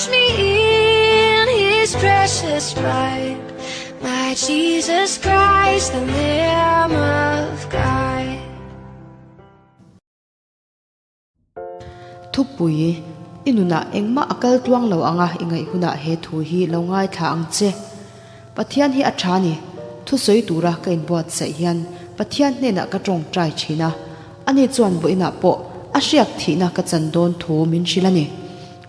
Wash me in his precious blood. My Jesus Christ, the Lamb of God. Thupui, I nunah engmah a kal tluang lo anga i ngaih hunah he thu hi lo ngaithla ang che. Pathian hi a tha ni. Thusawi tura ka inbuatsaih hian Pathian hnenah ka tawngtai thin a, ani chuan vawiinah pawh a hriak thihna ka chan dawn thu min hrilh a ni.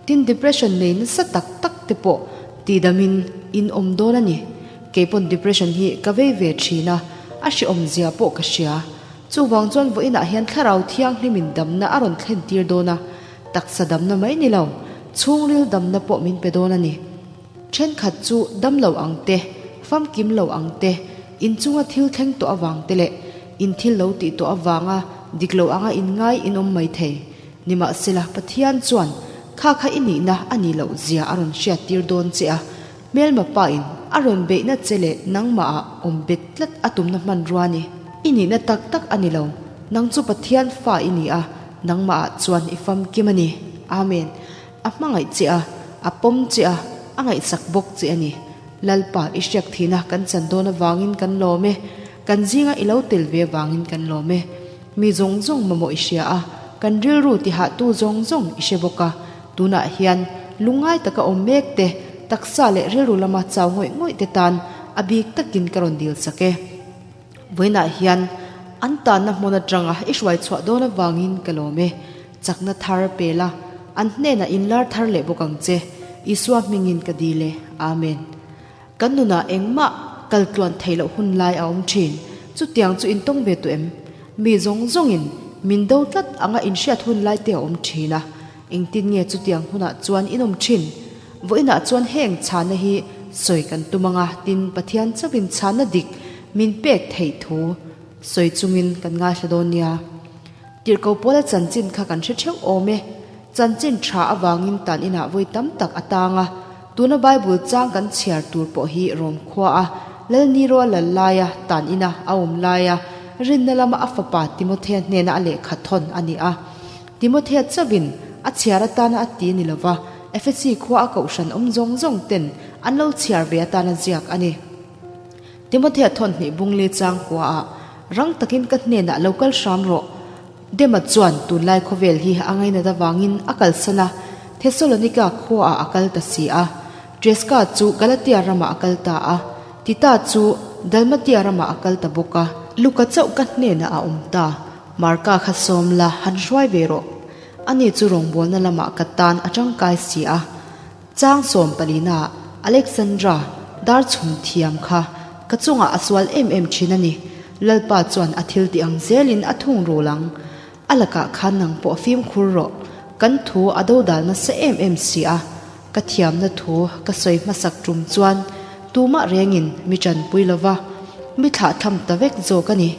Tin depression nei nasa tak tak te pawh tidamin in awm dawn a ni. Keipawn depression hi ka vei ve thin a, a hrehawm zia pawh ka hria. Chuvang chuan vawiinah hian thlarau thianghlimin damna a rawn thlen tir dawn a, taksa damna mai ni lo, chhungril damna pawh min pe dawn a ni. Thenkhat chu dam lo ang te, famkim lo ang te, inchunga thil thleng tawh avang te leh in thil lo tih tawh avanga dik lo anga inngai in awm mai thei. Nimahsela, Pathian chuan kha kha i nihna a nih loh zia a rawn hriattir dawn che a, hmelma pain a rawn beihna che leh nangmahah awm bet tlat a tumna hmanrua ni. I nihna tak tak a ni lo, nang chu Pathian fa i ni a, nangmahah chuan i famkim a ni. Amen. A hmangaih che a, a pawm che a, a ngaihsak bawk che a ni. Lalpa, i hriak thihna kan chan dawn avangin kan lawm e. Kan zinga i lo tel ve avangin kan lawm e. Mi zawng zawng mamawh i hria a, kan rilru tihahtu zawng zawng i hre bawk a. Tunah hian lungngai taka awm mek te, taksa leh rilru lama chau ngawih ngawih te tan a bik takin ka rawn dil chak e. Vawiinah hian an tanna hmun atanga i hruai chhuah dawn avangin ka lawm e. Chakna thar pe la, an hnenah inlar thar leh bawk ang che. Isua hmingin ka dil e. Amen. Kan nunah engmah kal tluan theih loh hun lai a awm thin. Chutiang chu intawng ve tawh em? Mi zawng zawngin min do tlat anga inhriat hun lai te a awm thin a. Engtin nge chutiang hunah chuan in awm thin? Vawiinah chuan heng chhana hi sawi kan tum anga tin Pathian chauhin chhana dik min pek theih thu sawi chungin kan ngaithla dawn nia. Tirhko pawla chanchin kha kan hre theuh awm e. Chanchin tha avangin tan inah vawi tam tak a tang a, tuna Bible chang kan chhiar tur pawh hi Rom khua a Lalniro a lal laia tan ina a awm laia rinna lama a fapa Timothea hnena a lehkha thawn a ni a. Timothea chauhin a chhiar atana a ti ni lova, Efesi khua a kohhran awm zawng zawng ten an lo chhiar ve atana ziak a ni. Timothea thawn hnih bungli chang kuaah, Rang takin ka hnenah lo kal hram rawh. Dema chuan tunlai khawvel hi a ngainat avangin a kalsan a, Thesalonika khuaah a kal ta si a. Treska chu Galatia ramah a kal ta a, Tita chu Dalmatia ramah a kal ta bawk a. Luka chauh ka hnenah a awm ta. Marka kha sawm la, han hruai ve rawh. Ani chu rawngbawlna lamah ka tan a tangkai si a. Chang sawmpalina Alexandra dar chhum thiam kha ka chungah a sual em em thin a ni. Lalpa chuan a thil tih ang zelin a thung rul ang. A lakah khan nang pawh fimkhur rawh. Kan thu a dodal nasa em em si a. Ka thiamna thu ka sawi hmasak tum chuan tumah rengin mi tanpui lova, mi thlah tham ta vek zawk a ni.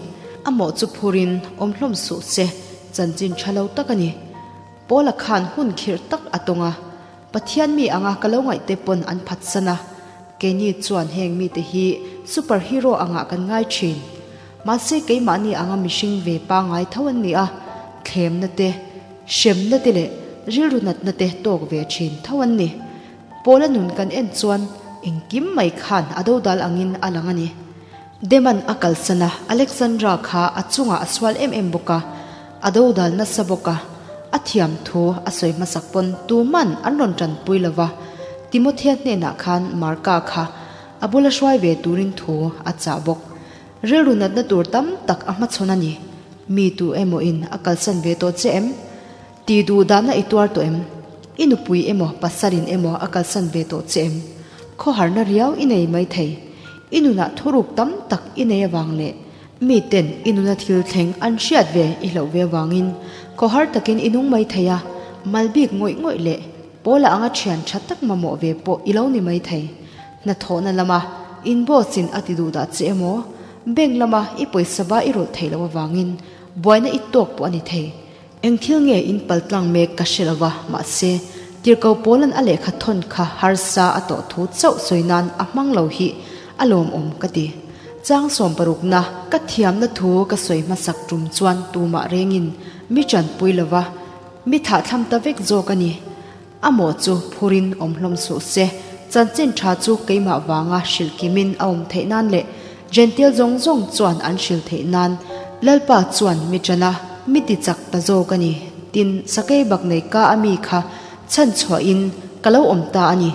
A mawh chu phurin awm hlawm suh se, chanchin tha lo tak a ni. Paula khan hun khirh tak a tawng a, Pathian mi anga ka lo ngaih te pawn an phatsan a, keini chuan heng mite hi super hero angah kan ngai thin. Mahse keimahni anga mihring ve pangngai tho an ni a, thlemna te, hremna te leh rilru natna te tawk ve thin tho an ni. Pawla nun kan en chuan engkim mai khan a dodal angin a lang a ni. Deman a kalsan a, Alexandra kha a chungah a sual em em bawk a, a dodal nasa bawk a, a thiam thu a sawi hmasak pawn tuman an rawn tanpui lo va, Timothea hnenah khan Marka kha a bula hruai ve turin thu a chah bawk. Rilru natna tur tam tak a hmachhawn a ni. Mi tu emaw in a kalsan ve tawh che em? Tih duh dahna i tuar tawh em? I nupui emaw pasalin emaw a kalsan ve tawh che em? Khawharna riau i nei mai thei. I nunah thuruk tam tak i nei avang leh mi ten i nuna thil thleng an hriat ve i hlauh ve avangin khawhar takin i nung mai thei a, mal bik ngawih ngawih leh pawla anga thian tha tak mamawh ve pawh i lo ni mai thei. Hnathawhna lama in boss in a ti duh dah che emaw, bank lama i pawisa ba i rawlh theih loh avangin buaina i tawk pawh a ni thei. Eng thil nge in pal tlang mek ka hre lova, mahse, tirhko pawlan a lehkha thawn kha harsa a tawh thu chauh sawi nan a hmang lo hi a lawmawm ka ti. Chang sawmparukna ka thiamna thu ka sawi hmasak tum chuan tumah rengin mi tanpui lova, mi thahthlam ta vek zawk a ni. A mawh chu phurin awm hlawm suh se, chanchin tha chu keimah vanga hrilh kimin a awm theih nan leh Jentail zawng zawng chuan an hrilh theih nan Lalpa chuan mi ṭan a, mi ti chak ta zawk a ni. Tin, sakei bak nei ka a mi kha chhan chhuahin ka lo awm ta a ni.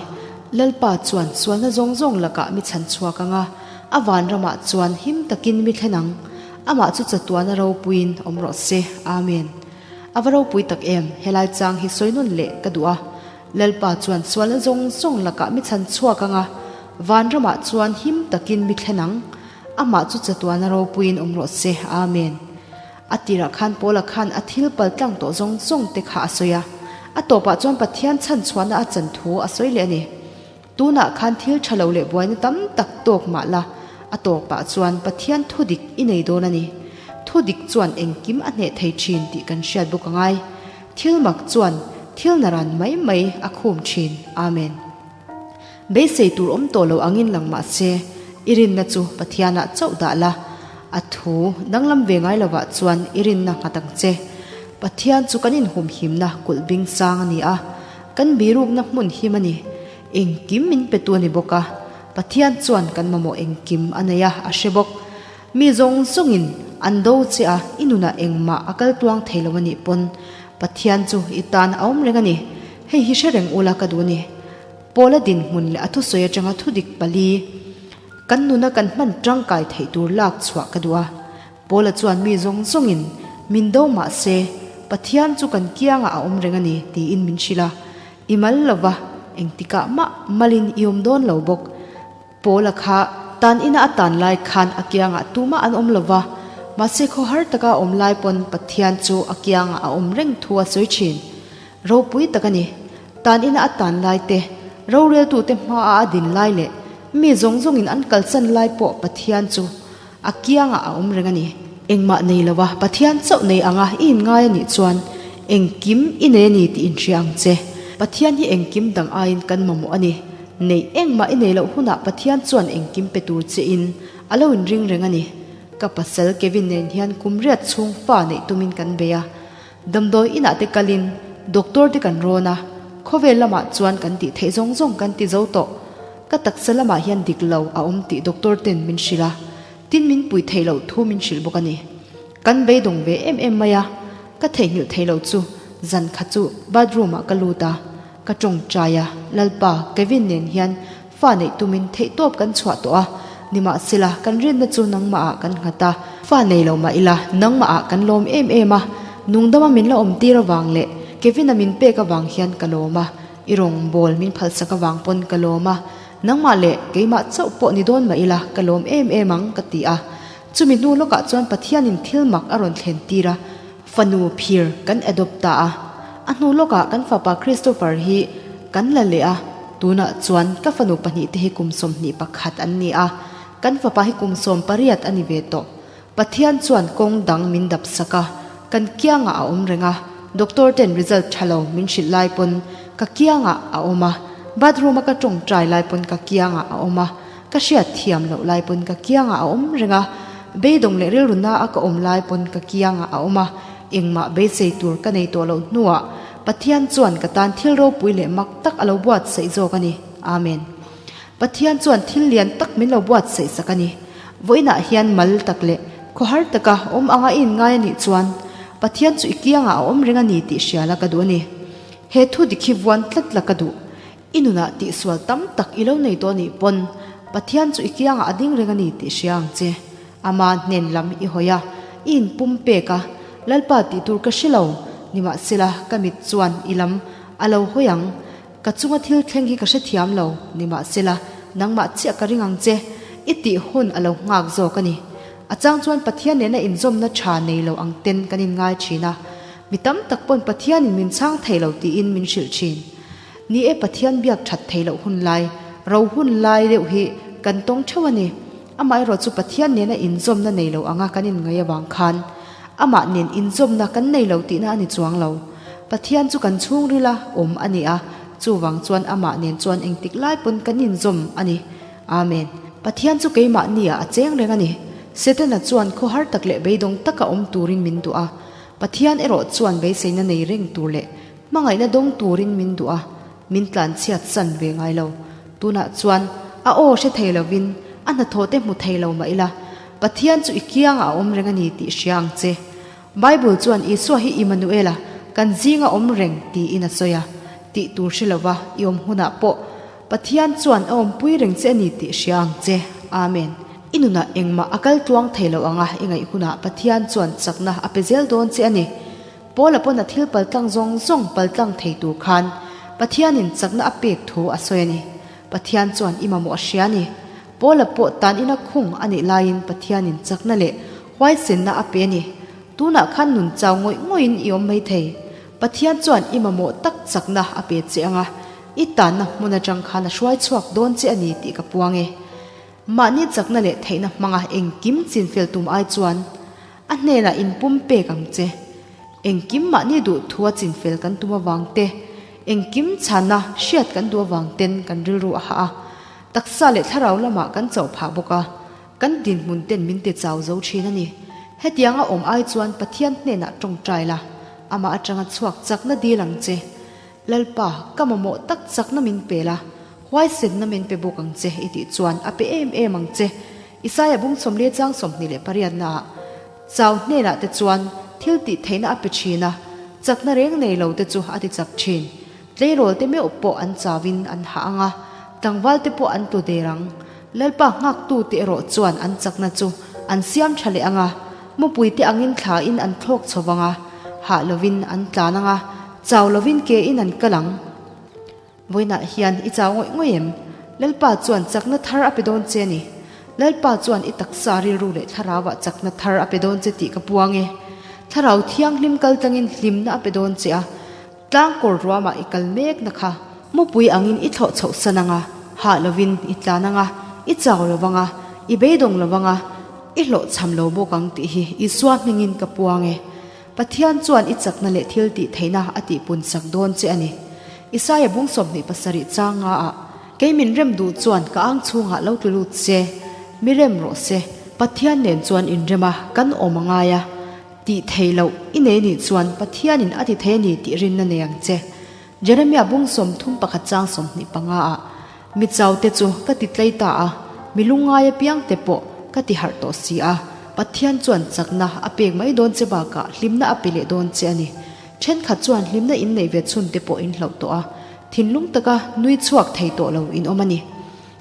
Lalpa chuan sualna zawng zawng lakah mi chhan chhuak ang a, a vanramah chuan him takin mi thlen ang. Amah chu chatuana ropuiin awm rawh se. Amen. A va ropui tak em, helai chang hi sawi nawn leh ka duh a. Lalpa chuan sualna zawng zawng lakah mi chhan chhuak ang a, vanramah chuan him takin mi thlen ang. Amah chu chatuana ropuiin awm rawh se. Amen. A tirah khan Paula khan a thil pal tlang tawh zawng zawng te kha a sawi a. A tawpah chuan Pathian chhan chhuahna a chan thu a sawi leh a ni. Tunah khan thil tha lo leh buaina tam tak tawk mah la, a tawpah chuan Pathian thu dik i nei dawn a ni. Thu dik chuan engkim a hneh thei thin tih kan hriat bawk a ngai. Thil mak chuan thil naran mai mai a khum thin. Amen. Beisei tur awm tawh lo angin lang mah se, i rinna chu Pathianah chauh dah la, a thu danglam ve ngai lovah chuan i rinna nghat ang che. Pathian chu kan inhumhimna kulh bing sang a ni a, kan birukna hmun him a ni. Engkim min pe tu a ni bawk a, Pathian chuan kan mamawh engkim a nei a, a hre bawk. Mi zawng zawngin an do che a, i nunah engmah a kal tuang thei lo a nih pawn Pathian chu i tan a awm reng a ni. Hei hi hre reng ula ka duh a ni. Paula dinhmun leh a thusawi atanga thudik pali kan nuna kan hman tangkai theih tur lak chhuah ka duh a. Paula chuan mi zawng zawngin min do mah se Pathian chu kan kiangah a awm reng a ni tiin min hrilh a. I mal lova engtikah mah malin i awm dawn lo bawk. Paula kha tan ina a tan lai khan a kiangah tumah an awm lo va, mahse khawhar taka a awm lai pawn Pathian chu a kiangah a awm reng thu a sawi thin. Ropui tak a ni. Tan ina a tan lai te, roreltute hmaa a din lai leh mi zawng zawngin an kalsan lai pawh Pathian chu a kiangah a awm reng a ni. Engmah nei lo a, Pathian chauh nei anga i inngai a nih chuan engkim i nei a ni tih inhria ang che. Pathian hi engkim dang aiin kan mamawh a ni. Neih engmah i nei loh hunah Pathian chuan engkim pe tur che in a lo inring reng a ni. Ka pasal Kevin nen hian kum riat chhung fa neih tumin kan bei a. Damdawi inah te kalin doctor te kan rawn a, khawvel lamah chuan kan tih theih zawng zawng kan ti zo tawh. Ka taksa lamah hian dik lo a awm tih doctor ten min hrilh a, tin min pui theih loh thu min hrilh bawk a ni. Kan beidawng ve em em mai a, ka theihnghilh theih loh chu zan khat chu bathroom ah ka lut a, Ka tawngtai a, Lalpa, Kevin nen hian fa neih tumin theihtawp kan chhuah tawh a, nimahsela kan rinna chu nangmah ah kan nghat a, fa nei lo mah ila nangmah ah kan lawm em em a, nungdama min la awm tir avang leh Kevin-a min pek avang hian ka lawm a, i rawngbâwl min phalsak avang pawn ka lawm a, nangmah leh keimah chauh pawh ni dawn mah ila ka lawm em em ang ka ti a. Chumi hnu lawkah chuan Pathianin thil mak a rawn thlen tir a. Fanu phir kan adopt ta a, a hnu lawkah kan fapa Christopher hi kan la leh a, tunah chuan ka fanu pahnihte hi kum 21 an ni a, kan fapa hi kum 18 a ni ve tawh. Pathian chuan kawng dang min dap sak a, kan kiangah a awm reng a, doctor ten result tha lo min hrilh lai pawn ka kiangah a awm a, bathroom a ka tawngtai lai pawn ka kiangah a awm a, Ka hriat thiam loh lai pawn ka kiangah a awm reng a, beidawng leh rilru na a ka awm lai pawn ka kiangah a awm a, engmah beisei tur ka nei tawh loh hnuah Pathian chuan ka tan thil ropui leh mak tak a lo buatsaih zawk a ni. Amen. Pathian chuan thil lian tak min lo buatsaih sak a ni. Vawiinah hian mal tak leh khawhar taka awm anga i inngai a nih chuan Pathian chu i kiangah a awm reng a ni tih hria la ka duh a ni. He thu dik hi vuan tlat la ka duh. I nunah tihsual tam tak i lo nei tawh anih pawn Pathian chu i kiangah a ding reng a ni tih hria ang che. Ama hnen lam i hawi a, i inpum pek a, Lalpa tih tur ka hre lo, nimahsela ka mit chuan i lam a lo hawi ang. Ka chunga thil thleng hi ka hrethiam lo, nimahsela nangmah chiah ka ring ang che, i tih hun a lo nghak zawk a ni. A chang chuan Pathian nena inzawmna tha nei lo ang ten kan inngai thin a, mi tam tak pawn Pathianin min chhang thei lo tiin min hrilh thin. Ni e, Pathian biak that thei loh hun lai, ro hun lai deuh hi kan tawng theuh a ni. Amaherawh chu Pathian nena inzawmna nei lo anga kan inngaih avang khan amah nen inzawmna kan nei lo tihna a ni chuang lo. Pathian chu kan chhungrila awm a ni a, chuvang chuan amah nen chuan engtik lai pawn kan inzawm a ni. Amen. Pathian chu keimahniah a cheng reng a ni. Setana chuan khawhar tak leh beidawng taka awm turin min duh a. Pathian erawh chuan beiseina nei reng tur leh Hmangaihna dawng turin min duh a. Min tlanchhiat san ve ngai lo. Tunah chuan a aw hre thei lovin a hnathawh te hmu thei lo mah ila, Pathian chu i kiangah a awm reng a ni tih hria ang che. Bible chuan Isua hi Immanuela, kan zinga awm reng tiin a sawi a. Tih tur hre lova i awm hunah pawh Pathian chuan a awmpui reng che a ni tih hria ang che. Amen. I nunah engmah a kal tluang thei lo anga i ngaih hunah Pathian chuan chakna a pe zel dawn che a ni. Paula pawn a thil paltlang zawng zawng paltlang thei tur khan Pathianin chakna a pek thu a sawi a ni. Pathian chuan i mamawh a hria a ni. Paula pawh tan ina khung a nih laiin Pathianin chakna leh huaisenna a pe a ni. Tunah khan nun chau ngawih ngawihin i awm mai thei. Pathian chuan i mamawh tak chakna a pe che ang a, i tanna hmun atang khan a hruai chhuak dawn che a ni tih ka puang e. Mahni chakna leh theihna hmanga engkim chinfel tum ai chuan a hnenah inpum pek ang che. Engkim mahni duh thu a chinfel kan tum avang te, engkim chhana hriat kan duh avang ten kan rilru a hah a, taksa leh thlarau lamah kan chauh phah bawk a, kan dinhmun ten min ti chau zo thin a ni. Hetiang a awm ai chuan Pathian hnenah tawngtai la, amah atanga chhuak chakna dil ang che. Lalpa, ka mamawh tak chakna min pe la, huaisenna min pe bawk ang che i tih chuan a pe em em ang che. Isaia bung sawmli chang 28 naah Chau hnenah te chuan thil tih theihna a pe thin a, chakna reng nei lo te chu a ti chak thin. Tleirawl te meuh pawh an chauin an hah ang a, tlangval te pawh an tlu der ang. Lalpa nghaktu te erawh chuan an chakna chu an siam tha leh ang a, mupui te angin thla in an thlawk chho vang a, hah lovin an tlan ang a, chau lovin ke in an kal ang. Vawiinah hian i chau ngawih ngawih em? Lalpa chuan chakna thar a pe dawn che a ni. Lalpa chuan i taksa rilru leh thlarauah chakna thar a pe dawn che tih ka puang e. Thlarau thianghlim kal tlangin hlimna a pe dawn che a. Tlangkawr ruamah i kal mekna kha mupui angin i thlawh chhoh san ang a, hah lovin i tlan ang a, i chau lo vang a, i beidawng lo vang a, i hlawhchham lo bawk ang tih hi Isua hmingin ka puang e. Pathian chuan i chakna leh thil tih theihna a tihpun sak dawn che a ni. Isaia bung 27 chang nga ah, Kei min rem duh chuan ka ang chhungah lo tlu lut se, mi rem rawh se. Pathian nen chuan inrem a, kan awm a ngai a. Tih theih loh i nei nih chuan Pathianin a ti thei a ni tih rinna nei ang che. Jeremia bung 31 chang 25 ah, Mi chaute chu ka ti tlei ta a, mi lungngai apiangte pawh ka ti harh tawh si a, Pathian chuan chakna a pek mai dawn che bakah hlimna a pe leh dawn che a ni. Thenkhat chuan hlimna in neih ve chhunte pawh in hlauh tawh a, thinlung taka nui chhuak thei tawh lo in awm a ni.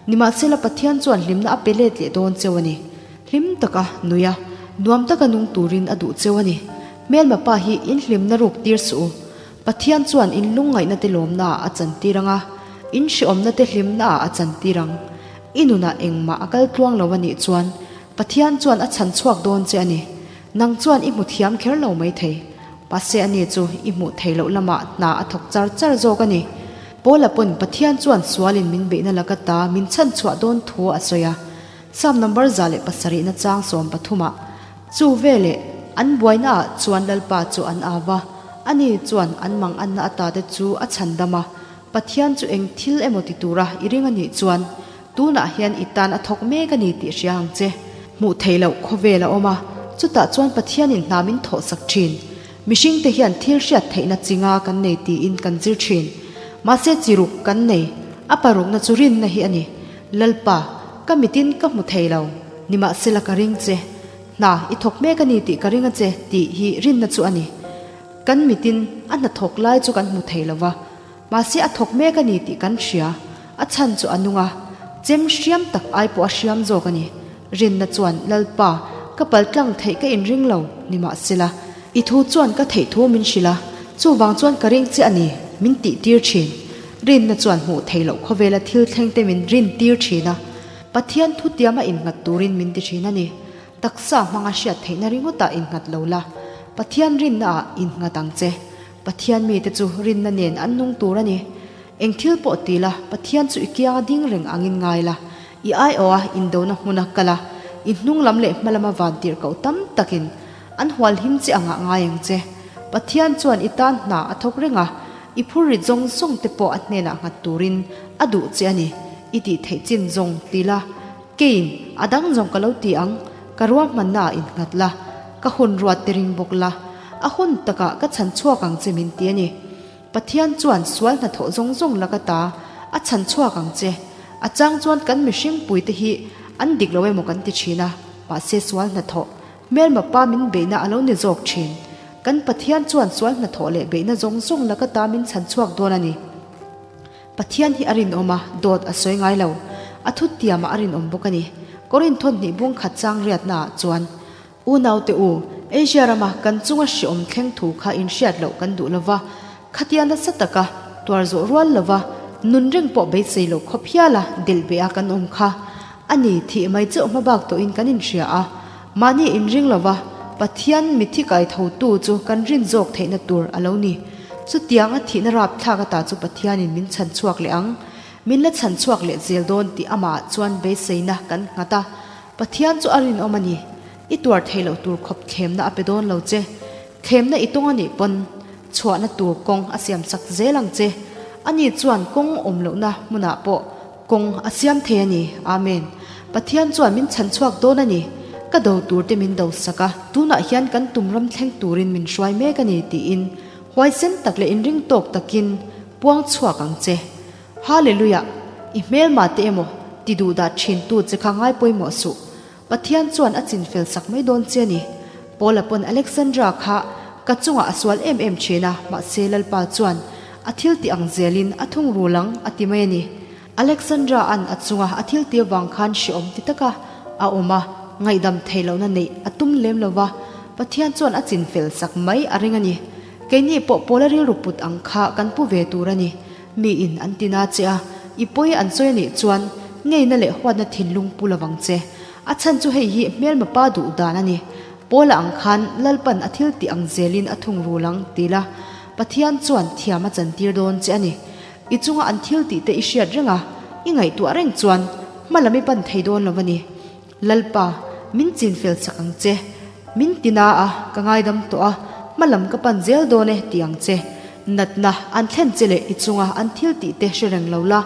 Nimahsela Pathian chuan hlimna a pe let leh dawn cheu a ni. Hlim taka nui a, nuam taka nung turin a duh cheu a ni. Hmelma pa hi in hlimna ruk tir suh u. Pathian chuan in lungngaihna te lawmna ah a chantir ang a, in hreawmna te hlimna ah a chantir ang. I nunah engmah a kal tluang lo a nih chuan Pathian chuan a chhan chhuak dawn che a ni. Nang chuan i hmu thiam kher lo mai thei. Mahse ani chu i hmuh theih loh lamah hna a thawk char char zawk a ni. Paula pawn Pathian chuan sualin min beihna laka ta min chhan chhuah dawn thu a sawi a. Psalm number 107 na chang 13 ah, Chu veleh an buaina ah chuan Lalpa chu an au va, ani chuan an mang anna ata te chu a chhan dam a. Pathian chu eng thil emaw ti tura i ring a nih chuan tunah hian i tan a thawk mek a ni tih hria ang che. Hmuh theih loh khawvel a awm a, chutah chuan Pathianin hna min thawhsak thin. Mihringte hian thil hriat theihna chinga kan nei tiin kan zir thin. Mahse chi ruk kan nei, a parukna chu rinna hi a ni. Lalpa, ka mitin ka hmu thei lo, nimahsela ka ring che. Hna i thawk mek a ni tih ka ring a che tih hi rinna chu a ni. Kan mitin a hnathawk lai chu kan hmu thei lo va. Mahse a thawk mek a ni tih kan hria, a chhan chu a nung a, chem hriam tak ai pawh a hriam zawk a ni. Rinna chuan, Lalpa, ka pal tlang theih ka inring lo, nimahsela, i thu chuan ka theih thu min hrilh a, chuvang chuan ka ring che a ni, min tih tir thin. Rinna chuan hmuh theih loh khawvela thil thlengte min rin tir thin a, Pathian thutiama innghat turin min ti thin a ni. Taksa hmanga hriat theihna ringawtah innghat lo la, Pathian rinnaah innghat ang che. Pathian mite chu rinna nen an nung tur a ni. Eng thil pawh ti la, Pathian chu i kianga ding reng angin ngai la. I aiawha indona hmuna kal a, i hnung lam leh hma lama van tirh koh tam takin an hual him che angah ngai ang che. Pathian chuan i tan hna a thawk reng a, i phur rit zawng zawng te pawh a hnenah nghat turin a duh che a ni. I tih theih chin zawng ti la, keiin a dang zawng ka lo ti ang, ka ruahmanna ah innghat la, ka hun ruat te ring bawk la, a hun takah ka chhan chhuak ang che min ti a ni. Pathian chuan sual hnathawh zawng zawng laka ta a chhan chhuak ang che. A chang chuan kan mihring puite hi an dik lo emaw kan ti thin a, mahse sual hnathawh hmelma pa min beihna a lo ni zawk thin. Kan Pathian chuan sual hnathawh leh beihna zawng zawng laka ta min chhan chhuak dawn a ni. Pathian hi a rinawm a, dawt a sawi ngai lo. A thutiamah a rinawm bawk a ni. Korinth thawhnih bung khat chang riatnaah chuan, Unaute u, Asia rama kan chunga hriawm thleng thu kha inhriat loh kan duh lova, khatia nasa taka tuar zawh rual lova nun reng pawh beisei loh khawp hiala delh beh a kan awm kha a ni thih mai chauh hma bak tawhin kan inhria a, mahni inring lova Pathian mithi kai thotu chu kan rin zawk theihna tur a lo ni. Chutiang a thihna rapthlak ata chu Pathianin min chhan chhuak leh ang, min la chhan chhuak leh zel dawn tih amah chuan beiseina kan nghat a. Pathian chu a rinawm a ni. I tuar theih loh tur khawp thlemna a pe dawn lo che. Thlemna i tawng a nih pawn chhuahna tur kawng a siam chak zel ang che. Ani chuan kawng awm lohna hmunah pawh kawng a siam thei a ni. Amen. Pathian chuan min chhan chhuak dawn a ni. Ka do tur te min do sak a, tunah hian kan tum ram thleng turin min hruai mek a ni tiin huaisen tak leh inring tawk takin puang chhuak ang che. Hallelujah! I hmelma te emaw ti duh dah thin tu che kha ngai pawimawh suh. Pathian chuan a chin fel sak mai dawn che a ni. Paula pawn Alexandra kha ka chungah a sual em em thin a, mahse Lalpa chuan a thil tih ang zelin a thung rul ang a ti mai a ni. Alexandra an a chunga a thil tih avang khan hreawm ti taka a awm a, ngaihdam theih lohna neih a tum lem lo va, Pathian chuan a chin fel sak mai a ring a ni. Keini pawh Paula rilru put ang kha kan pu ve tur a ni. Mi in an ti na che a, i pawi an sawi a nih chuan ngeina leh huatna thinlung pu lovang che. A chhan chu hei hi hmelma pa duh dan a ni. Paula ang khan Lalpan a thil tih ang zelin a thung rul ang ti la, Pathian chuan thiam a chantir dawn che a ni. I chunga an thil tih te i hriat reng a, i ngaihtuah reng chuan hma lam i pan thei dawn lo a ni. Lalpa, min chinfel chak ang che. Min ti na a, ka ngaidam tawh a, hma lam ka pan zel dawn e ti ang che. Natna an thlen che leh i chunga an thil tih te hre reng lo la,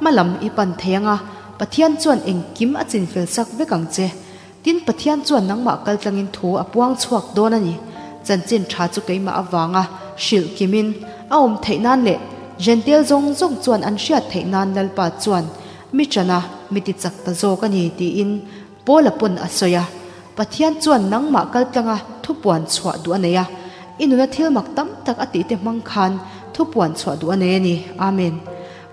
hma lam i pan thei ang a, Pathian chuan engkim a chinfel sak vek ang che. Tin, Pathian chuan nangmah kaltlangin thu a puang chhuak dawn a ni. Chanchin tha chu keimah avanga hrilh kimin a awm theih nan leh Jentail zawng zawng chuan an hriat theih nan Lalpa chuan Mi ṭana mi ti chak ta zawk a ni tiin Paula pawn a sawi a. Pathian chuan nangmah kaltlanga thupuan chhuah duh a nei a. I nuna thil mak tam tak a tihte hmang khan thupuan chhuah duh a nei a ni. Amen.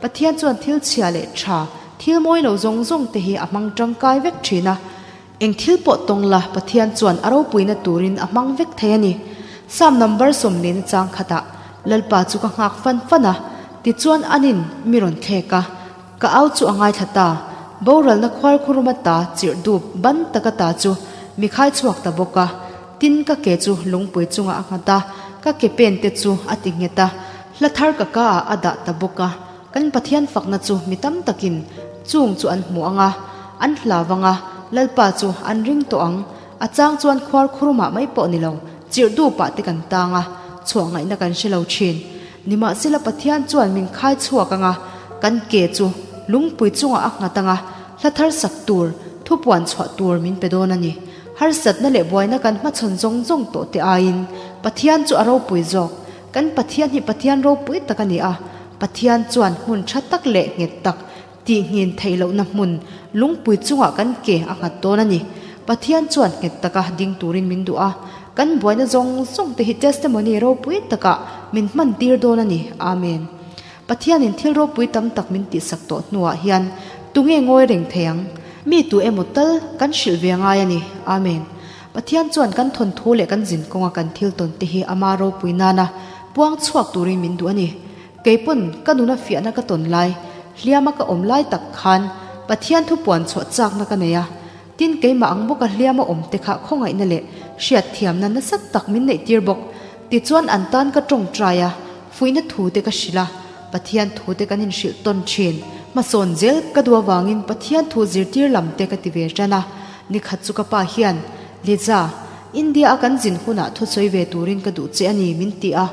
Pathian chuan thil chhia leh ṭha, thil mawi lo zawng zawng te hi a hmang ṭangkai vek ṭhin a. Eng thil pawh tawng la Pathian chuan a ropuina turin a hmang vek thei a ni. Psalm number 40 chang khatah, Lalpa chu ka nghak fan fan a, tichuan anin mi rawn thlek a. Ka au chu a ngaithla ta. Boralna khuar khuruma ta chirh dup ban taka ta chu mi khai chhuak ta bawk a. Tin ka ke chu lungpui chungah a nghat a, ka ke pen te chu a ti nghet a. Hla thar ka ka ah a dah ta bawk a. Kan Pathian fakna chu mi tam takin chung chu an hmu ang a, an hlav ang a, Lalpa chu an ring tawh ang. A chang chuan khuar khurumah mai pawh ni lo, chirh dupah te kan tang a, chhuah ngaihna kan hre lo thin. Nimahsela Pathian chuan min khai chhuak ang a, kan ke chu lungpui chungah a nghat ang a, hla thar sak tur, thupuan chhuah tur min pe dawn a ni. Harsatna leh buaina kan hmachhawn zawng zawng tawh te aiin Pathian chu a ropui zawk. Kan Pathian hi Pathian ropui tak a ni a, Pathian chuan hmun tha tak leh nghet tak tih nghin theih lohna hmun lungpui chungah kan ke a nghat dawn a ni. Pathian chuan nghet taka ding turin min duh a, kan buaina zawng zawng te hi testimony ropui takah min hman tir dawn a ni. Amen. Pathianin thil ropui tam tak min tihsak tawh hnuah hian tunge ngawi reng thei ang? Mi tu emaw tal kan hrilh ve ngai a ni. Amen. Pathian chuan kan thawnthu leh kan zin kawnga kan thil tawn te hi ama ropui nana puang chhuak turin min duh a ni. Keipawn ka nuna fiahna ka tawn lai, hliama ka awm lai tak khan Pathian thu puan chhuah chakna ka nei a. Tin keimah ang bawka hliama awm te kha khawngaihna leh hriatthiamna nasa tak min neih tir bawk. Tichuan an tan ka tawngtai a, fuihna thu te ka hrilh a, Pathian thu te kan inhrilh tawn thin. Hmasawn zel ka duh avangin Pathian thu zirtir lam te ka ti ve tan a. Nikhat chu ka pa hian, Liza, India a kan zin hunah thusawi ve turin ka duh che a ni min ti a.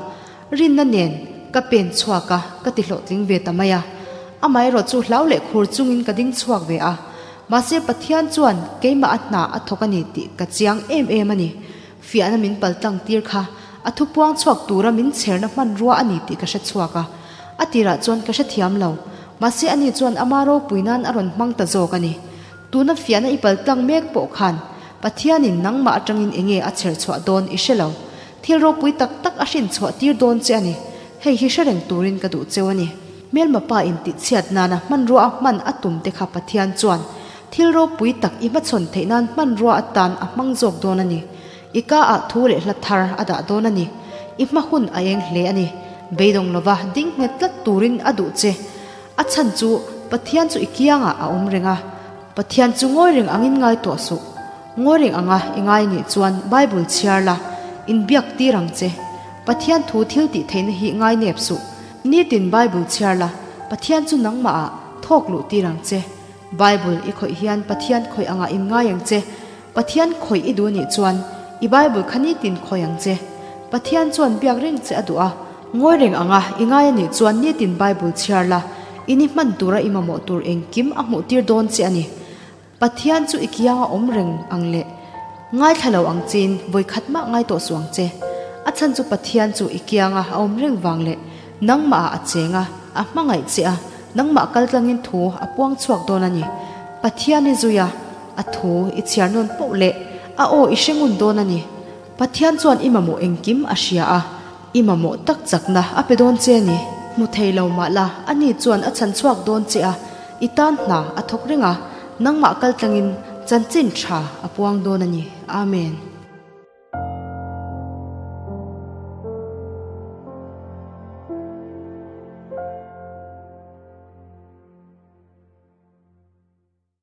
Rinna nen ka pen chhuak a, ka ti hlawhtling ve ta mai a. Amaherawh chu hlau leh khur chungin ka ding chhuak ve a. Mahse Pathian chuan keimah a hna a thawk a ni tih ka chiang em em a ni. Fiahna min paltlang tir kha. A thu puang chhuak tura min chherna hmanrua a ni tih ka hre chhuak a. A tirah chuan ka hrethiam lo. Mahse ani chuan ama ropui nan a rawn hmang ta zawk a ni. Tuna fiahna i pal tlang mek pawh khan Pathianin nangmah atangin enge a chher chhuah dawn i hre lo. Thil ropui tak tak a hrin chhuah tir dawn che a ni. Hei hi hre reng turin ka duh cheu a ni. Hmelma pa in tihchhiat nana hmanrua a hman a tum te kha Pathian chuan thil ropui tak i hmachhawn theih nan hmanrua atan a hmang zawk dawn a ni. I ka ah thu leh hla thar a dah dawn a ni. I hma hun a eng hle a ni. Beidawng lova ding nghet tlat turin a duh che. A chhan chu Pathian chu i kiangah a awm reng a. Pathian chu ngawi reng angin ngai tawh suh. Ngawi reng anga i ngai nih chuan Bible chhiar la, inbiak tir ang che. Pathian thu thil tih theihna hi ngai nep suh. Nitin Bible chhiar la, Pathian chu nangmah ah thawk luh tir ang che. Bible i khawih hian Pathian khawih angah in ngai ang che. Pathian khawih i duh nih chuan i Bible kha nitin khawih ang che. Pathian chuan biak reng che a duh a, ngawi reng anga i ngai a nih chuan nitin Bible chhiar la, in i hman tura i mamawh tur engkim a hmuh tir dawn che a ni. Pathian chu i kianga awm reng ang leh ngaithla lo ang chein vawi khat mah ngai tawh suh ang che. A chhan chu Pathian chu i kianga a awm reng vang leh nangmah ah a cheng a, a hmangaih che a, nangmah kaltlangin thu a puang chhuak dawn a ni. Pathian i zui a, a thu i chhiar nawn poh leh a aw i hre ngun dawn a ni. Pathian chuan i mamawh engkim a hria a, i mamawh tak chakna a pe dawn che a ni. Hmu thei lo mah la, ani chuan a chhan chhuak dawn che a, i tan hna a thawk reng a, nangmah kaltlangin chanchin tha a puang dawn a ni. Amen.